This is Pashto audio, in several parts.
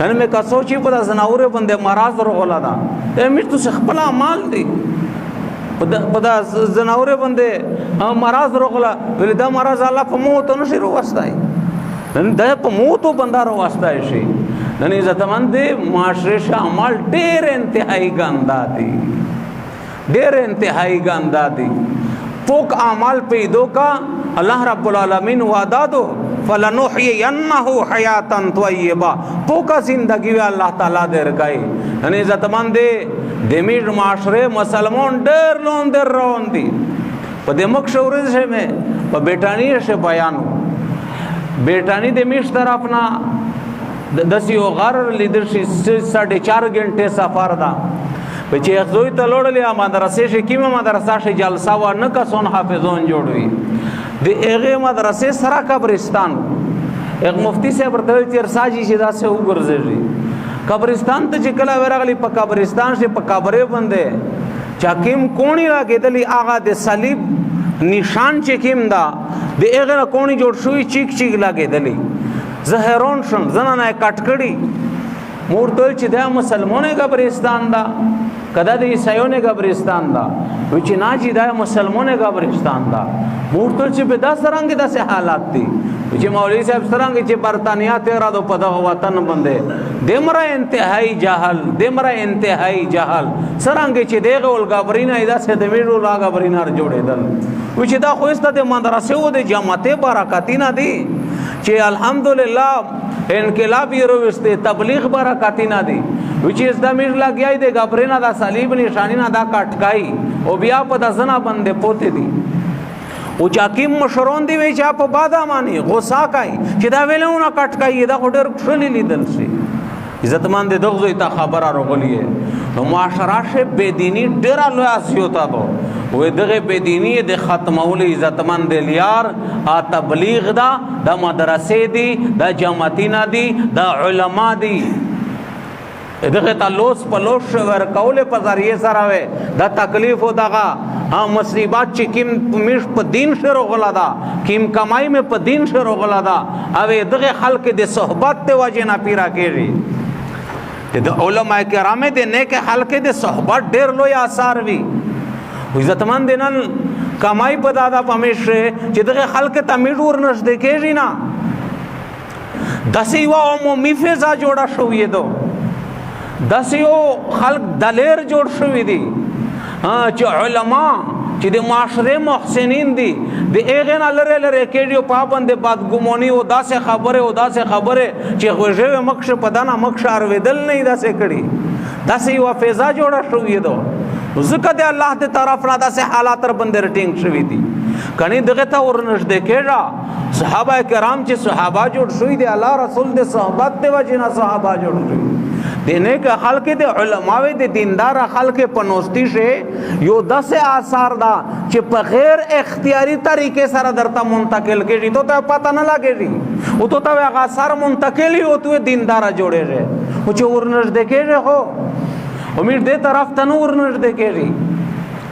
نن مې کسو چې په زناور باندې مرض رغلا ده، مې ته خپل اعمال دي، په دا زناور باندې مرض رغلا. ولې دا مرض الله په موت نشي روستای، نن دا په موتو بندا روستای شي. نن عزتمند دي معاشره شه اعمال ډېر انتهایی ګندا دي، ډېر انتهایی ګندا دي. پوک اعمال پیدو کا الله رب العالمین وعده دو، فلنحینه حیاتا طیبه، پوکا زندگی وی الله تعالی درکای. یعنی عزتمند دی دمیر معاشره مسلمان ډېر لون در روان دي. په دې مخ شورې شه مې په بیٹانی شه بیانو، بیٹانی د میش طرف نه داسې یو غر لیدل شي، 4.5 غنټې سفر ده. په چې زوی ته لوړلې مدرسې شي، کیمه مدرسه شي جلسه و نه کسون حافظون جوړوي، د هغه مدرسې سره قبرستان. یک مفتی صاحب ورته ویل چې ساجي چې داسې وګرځېږي قبرستان ته. چې کله ورغلی په قبرستان شي، په قبرې باندې چا کیم کوڼي راګېدلی، هغه د صلیب نشان چې کیم دا د هغه نه کوڼي جوړ شوی، چیک چیک لګېدلی. زه حیران شوم، زنه نه کټ کړي. مور ته چې دا مسلمانې قبرستان دا کدا د عیسایانو قبرستان دا؟ و چې نه چې دا مسلمانې قبرستان دا. مور ته چې به دا سرنګ داسې حالات دي چې مولوی صاحب سرنګ چې برتانیا تیرا دو په دغه وطن باندې دمره انتهایی جهل، دمره انتهایی جهل، سرنګ چې دغه ول غبرینا داسې د میرو لا غبرینا جوړېدل. و چې دا خو است د مدرسې او د جماعت برکتینا دي چې الحمدلله انقلاب یې روسته، تبلیغ برکتینا دي. و چې اس د میر لګیای د غبرینا دا صلیب نشانی نه دا کټکای او بیا په دزنا باندې پوتې دي. او چا کیم مشرون دی وی چا په بادا مانی غوسه کوي چې دا ویلونه کټکای، دا خو ډېر کښلي لیدل شي. عزتمند دغه ته خبره راغلی، نو معاشره شه بے دینی ډېره لویه زیوته ده. وې دغه بے دینی د ختمول عزتمند لیار ا تبلیغ دا، د مدرسې دی، د جماعتینا دی، د علما دی. دغه ته لوس په لوس ورکول په ذریعه سره وي دا تکلیف او دغه ها مصیبت چې کیم میش په دین شروع غلا دا، کیم کمای می په دین شروع غلا دا، او دغه خلق د صحبت ته وجه نه پیرا کېږي. د علماء کرام د نیک خلق د صحبت ډېر لوی آثار وي. عزتمند نن کمای په دادا پمیش چې دغه خلق ته میډ ور نږدې کېږي نه، داسې یوه عمومي فضا جوړه شوې ده، داسې یو خلق دلیر جوړ شوي دي چې علما چې د معاشرې محسنین دي د هغې نه لرې لرې کېږي او پابند بدګماني او داسې خبرې او داسې خبرې چې غوږې مخ په دنه مخ اورېدل نه داسې کړي. داسې یوه فضا جوړه شوې ده، ځکه د الله د طرف نه داسې حالات تر باندې ټینګ شوي دي. کني دغه ته ورنږدې کېږه. صحابه کرام چې صحابه جوړ شوي دي، الله رسول د صحبت د وجې نه صحابه جوړ شوي. د نیک خلق د علماوی د دیندار خلق په نوستی شي یو داسې آثار دا چې په غیر اختیاري طریقې سره درته منتقل کېږي، ته ته پته نه لګېږي او ته ته هغه آثار منتقل یو ته دیندار جوړېږي. خو چې ورنږدې کېږي، خو امیر دې طرف ته نه ورنږدې کېږي،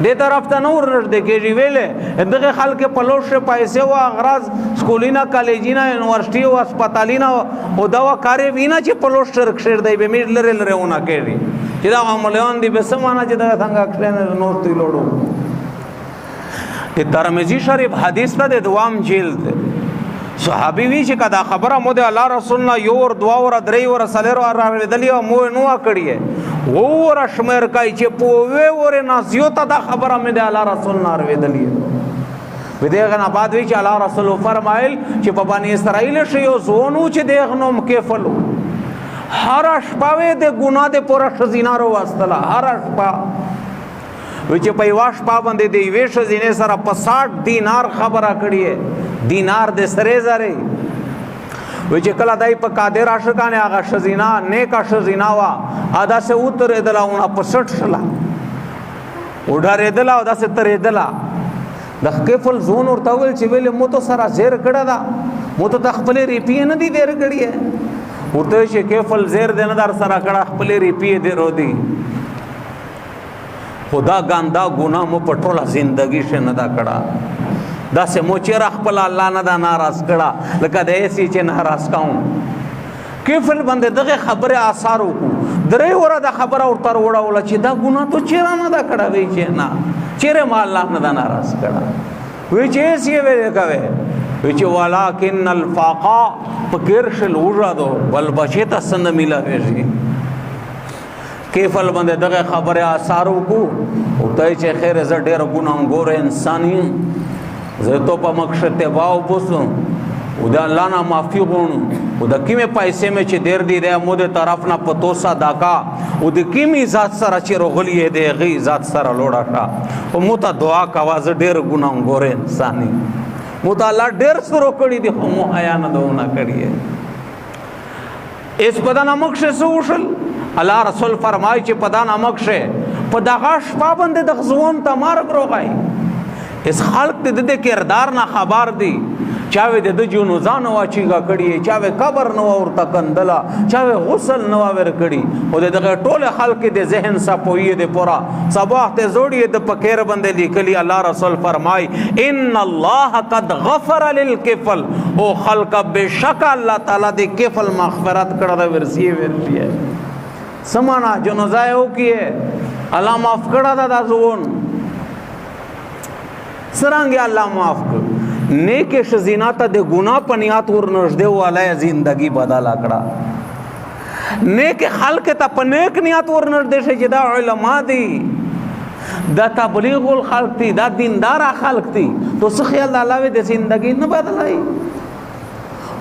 دې طرف ته نه ورنږدې کېږي. ویلې دغه خلک په لوښ پیسې او اغراض سکولینا، کالجینا، یونیورسټي او هسپتالینا او دا کارې وینا چې په لوښ شرک شیر دی به میر لره لره ونه کېږي چې دا عملیان دي به سمانه چې دا څنګه کښنه نور تی لوړو. د ترمذی شریف حدیث ته د دوام جلد صحابي وی چې کدا خبره مو د الله رسول نه یو ور، دوا ور، درې ور، سلیر ور راوېدلی او مو نو کړی وو ور شمیر کوي چې په وی ور نه زیوته دا خبره مې د الله رسول نه راوېدلی. دغه نه بعد وی چې الله رسول فرمایل چې په بنی اسرائیل شي یو زونو چې دغه نوم کېفلو، هر شپه وې د ګناه د پوره ښځینه راوستله. هر شپه وی چې په یوه شپه باندې د یوې ښځینې سره په 60 دینار خبره کړې، دینار د سرې زرې. وی چې کله دای په قادر عاشقانه هغه ښځینه نیکه ښځینه وه، داسې وترېدله او په 60 شله وډارېدله او داسې ترېدله. د کفل زون ورته وویل چې ویلې مو ته سره زیر کړه ده، مو ته خپلې ریپې نه دي دیر کړي. ورته چې کفل زیر دې نه در سره کړه، خپلې ریپې دې رو دي. خدا ګاندا ګناه مو په ټوله زندگی شه نه دا کړه، داسې مو چېرې خپل الله نه دا ناراض کړه لکه د ایسي چې ناراض کوم. کفل باندې دغه خبره آثار وکړو، درې وره د خبره ورته وړوله چې دا ګناه ته چیرې نه دا کړه؟ وی چې نه، چیرې ما الله نه دا ناراض کړه. وی چې یې ویل کوي، وی چې ولکن الفاقا پکیر شل وژا دو بل بچی ته سند ملاویږي. کیفل باندې دغه خبره آثار وکړو او ته چې خیر، زه ډېر ګناهګار انسان یم، زه تو په مخ ته باو بوسم او د الله نه معافي غواړم، او د کیمه پیسې مې چې ډېر دی د مو د طرف نه پتو صدقه، او د کیمې ذات سره چې روغلی دی غي ذات سره لوړه شه، او مو ته دعا کوه، زه ډېر ګناهګار انسان یم، مو ته الله ډېر سرو کړی دی خو مو حیا نه دونه کړی. اس په نمک شه څه وشل؟ الله رسول فرمایي چې په دا نمک شه په دغه شپه باندې د ځوان ته مرګ روغی. اس خلق د دې کردار نه خبر دي، چاوي د جنوزان واچیګه کړي، چاوي قبر نو ورته کندلا، چاوي غسل نو ور کړي، او دغه ټول خلق د ذهن سپوي د پورا صباح ته زوړي د پکیر باندې لیکلي. الله رسول فرمای ان الله قد غفر للکفل، او خلق بشک الله تعالی د کفل مغفرت کړه د ورسی ورسی سمانا جنازه یو کیه الله معاف کړه دا ځوان سرانګ الله معاف کړ. نیک شزینا ته د ګنا په نیات ور نږدې والا زندگی بدل کړه، نیک خلق ته په نیک نیات ور نږدې شي چې دا علما دي، دا تبلیغ الخلق دي، دا دیندار خلق دي، تو څه خیال د الله د زندگی نه بدلای.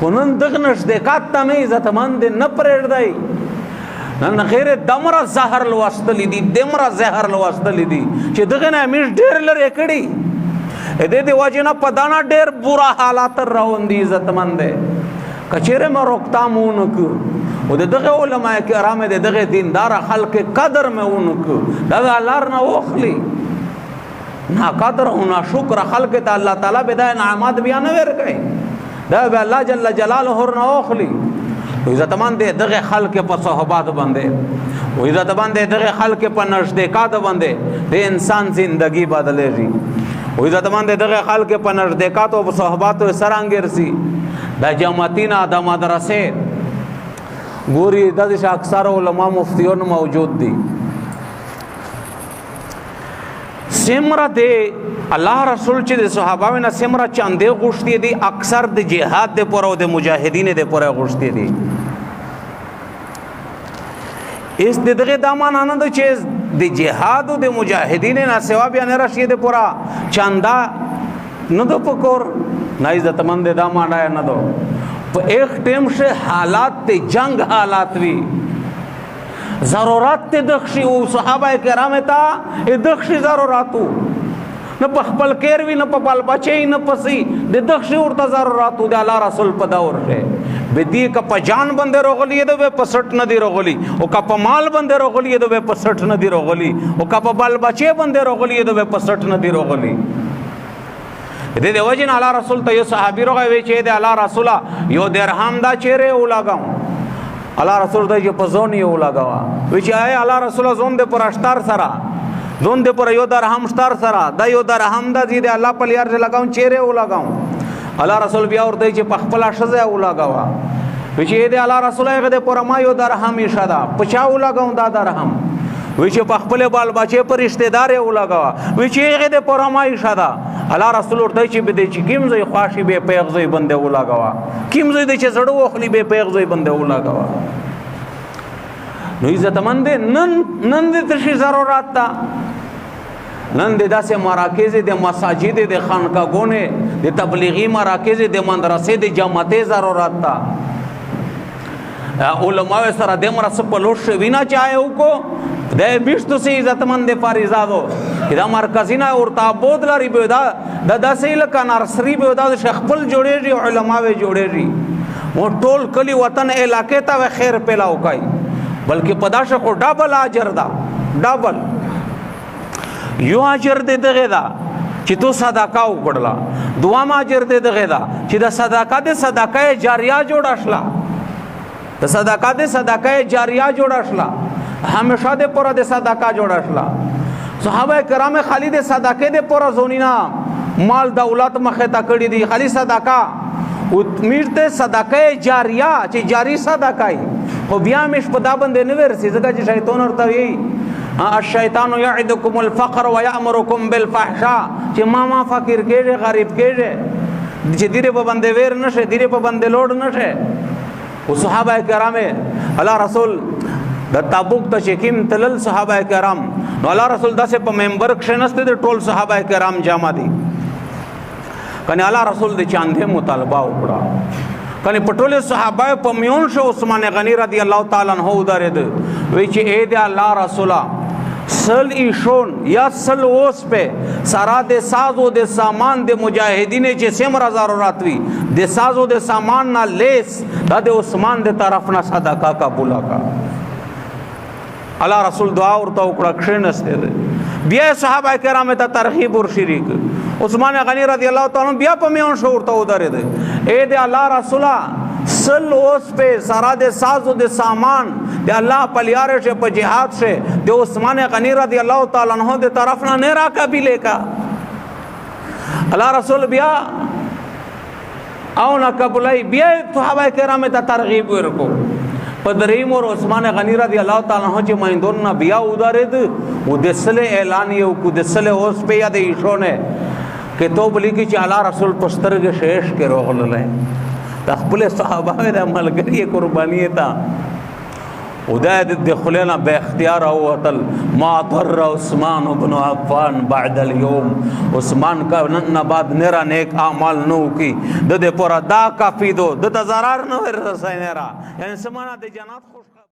خو نن دغه نږدېکات ته نه عزتمند نه پرېږدی. نن غیر دمره زهر لوستلې دي، دمره زهر لوستلې دي چې دغه نه همیش ډېر لرې کړي. دې د وجې نه په دانا ډېر برا حالات روان دي. عزتمند دی کچېرې مې روکتام ونه کړو او د دغه علما کرام د دغه دیندار خلق قدر مې ونه کړو، دا الله نه وخلی نا قدر او نا شکر خلق ته الله تعالی به دا انعامات بیا نه ورکړي، دا به الله جل جلاله نه وخلی. عزتمند دی دغه خلق په صحبات باندې او عزتمند دی دغه خلق په نزدېکات باندې د انسان زندگی بدلېږي. او عزتمند دی دغه خلق په نزدېکات او صحبات سره انګرسي د جماعتینا د مدرسې ګوري د اکثر علما مفتیون موجود دي. سمره دی الله رسول چې د صحابه نه سمره چاندې غوښتي دي، اکثر د جهاد د پر او د مجاهدین د پر غوښتي دي. اس د دغه دا معنا نه ده چې د جهاد او د مجاهدین نه سوا بیا نه راشي د پورا چاندا نه ده پکور نه. عزتمند دا معنا نه ده. په ایک ټیم شه حالات ته جنگ حالات وی، ضرورت ته دخشي او صحابه کرام ته دخشي ضرورتو نه په خپل کیر وی، نه په بال بچی، نه پسی د دخشي ورته ضرورتو. د الله رسول په دور شه بدی ک په جان باندې روغلی ده به پسټ نه دی روغلی، او ک په مال باندې روغلی ده به پسټ نه دی روغلی، او ک په بال بچی باندې روغلی ده به پسټ نه دی روغلی. دې د وجه نه الله رسول ته یو صحابي روغی وی چې د الله رسوله یو درهم دا چیرې ولاګم؟ الله رسول ته چې په ځون یې ولګوه. وی چې آی الله رسول زون د پر اشتار سره، زون د پر یو درهم شتار سره، دا یو درهم دا چې د الله په لیار چې لګاوم چیرې ولګاوم؟ الله رسول بیا ورته چې په خپله ښځه ولګوه. وی چې د الله رسول هغه د پر ما یو درهم یې ښه ده، په چا ولګوم دا درهم؟ وی چې په خپل بال بچې پر رشتہ دار یې ولګوه. وی چې هغه د پر ما یې ښه ده. الله رسول ورته چې به دې چې کیم ځای خواشي به پیغ ځای باندې ولګوه، کیم ځای دې چې زړه وخلی به پیغ ځای باندې ولګوه. نو عزتمند نن نن دې تشي ضرورت ده، نن د داسې مراکز د مساجد د خانقاهګونه د تبلیغي مراکز د مدرسې د جماعتې ضرورت ده. علماء سره د مرسته په لوښ وینا چاهي وکړو د بیشتو سي عزتمند فارزادو دا مرکزی نه ورته بود لري به دا د داسې لکه نرسري به دا خپل جوړېږي، علما به جوړېږي، مو ټول کلی وطن علاقې ته خیر پیلاو کوي، بلکې په داسې خو ډبل اجر ده. ډبل یو اجر دې دغه ده چې تو صدقه وکړله، دوام اجر دې دغه ده چې د صدقه د صدقه جاریه جوړه شله، د صدقه د صدقه جاریه جوړه شله، همیشه د پوره د صدقه جوړه شله. صحابه کرام خالی د صدقه د پوره زونینا مال دولت مخه تا کړی دی، خالی صدقه. او میرته صدقه جاریه چې جاری صدقه خو بیا مش په دا باندې نه ورسي، ځکه چې شیطان ورته وایي الشیطان یعدکم الفقر ویأمرکم بالفحشاء، چې ما فقیر کېږي غریب کېږي، چې دیره په باندې ویر نشه، دیره په باندې لوډ نشه. او صحابه کرام الله رسول د تبوک ته چې کیم تلل صحابه کرام، نو الله رسول داسې په منبر کښېنسته د ټول صحابه کرام جمع دي، کنه الله رسول د چاندې مطالبه وکړه، کنه په ټول صحابه په میون شو عثمان غنی رضی الله تعالی عنہ ودرېد، وی چې اے د الله رسوله سل ایشون یا سل اوس په سارا د سازو د سامان د مجاهدین چې څومره ضرورت وي د سازو د سامان نه لیس دا د عثمان د طرف نه صدقه قبوله کا. الله رسول دعا ورته وکړه، کښېنسته دی. بیا صحابه کرام ته ترغیب ورشریک، عثمان غنی رضی الله تعالی عنہ بیا په میون شو ورته ودرېد، اے د الله رسوله سل اوس په سارا د سازو د سامان د الله په لیار شه په جهاد شه د عثمان غنی رضی الله تعالی عنہ د طرف نه نه را قبیله کا. الله رسول بیا او نه قبولای، بیا صحابه کرام ته ترغیب ورکو. په دریم اور عثمان غنی رضی الله تعالی عنہ چې مایندون نه بیا ودرېد او د سل اعلان یو کو د سل اوس په یاد ایشونه کتاب لیکي چې الله رسول په سترګې شیش کې روغللی، د خپل صحابه د ملګری قرباني ته او دا د خولې نه بې اختیاره ووتل، ما ضر عثمان بن عفان بعد اليوم، عثمان کا نن نه بعد نرا نیک اعمال نه وکي، د دې پوره دا کافي دو، د ته ضرر نه ورسوي نرا، یعنی څه معنا د جنت خوش